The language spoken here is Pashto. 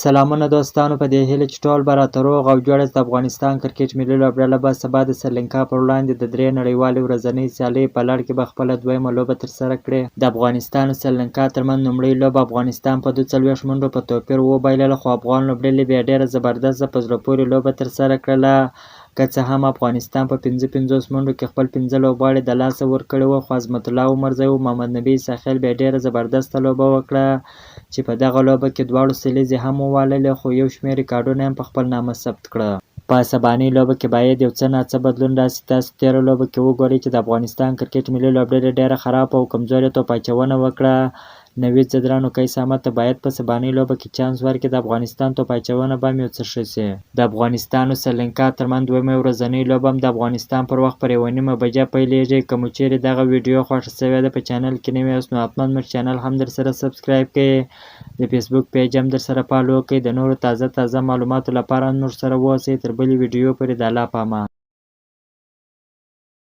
سلامونه دوستانو، په دې هیله چې ټول به راته روغ او جوړ یاست. د افغانستان کرکټ ملي لوبډله به سبا د سریلانکا پر وړاندې د درې نړیوالې ورځنۍ سیالۍ په لړ کې به خپله دویمه لوبه ترسره کړي. د افغانستان او سریلانکا ترمنځ لومړۍ لوبه افغانستان په 42 منډو په توپیر وبایلله، خو افغان لوبډلې بیا ډېره زبردسته په زړه پورې لوبه ترسره کړله. که څه هم افغانستان په 55 منډو کې خپل پنځه لوبغاړي د لاسه ورکړي وو، خو عظمت الله عمرزی او محمد نبي عیسی خیل بیا ډېره زبردسته لوبه وکړه چې په دغه لوبه کې دواړو سلیزې هم وواللې، خو یو شمېر ریکارډونه یې هم په خپل نامه ثبت کړه. په سبانۍ لوبه کې باید یو څه ناڅه بدلون راشي. تاسو تېره لوبه کې وګورئ چې د افغانستان کرکټ ملي لوبډلې ډېره خرابه او کمزورې توپ اچونه وکړه. نوید ځدران او قیس احمد ته باید په سبانۍ لوبه کې چانس ورکړي، د افغانستان توپ اچونه به هم یو څه ښه شي. د افغانستان او سریلانکا ترمنځ دویمه ورځنۍ لوبه هم د افغانستان پر وخت پر 1:30 بجه پیلېږي. که مو چیرې دغه ویډیو خوښه شوې ده، په چینل کې نوي یاست، نو حتما زموږ چینل هم درسره سبسکرایب کړئ، د فیسبوک پیج هم درسره فالو کړئ. د نورو تازه تازه معلوماتو لپاره هم موږ سره واوسئ. تر بلې ویډیو پورې د الله په امان.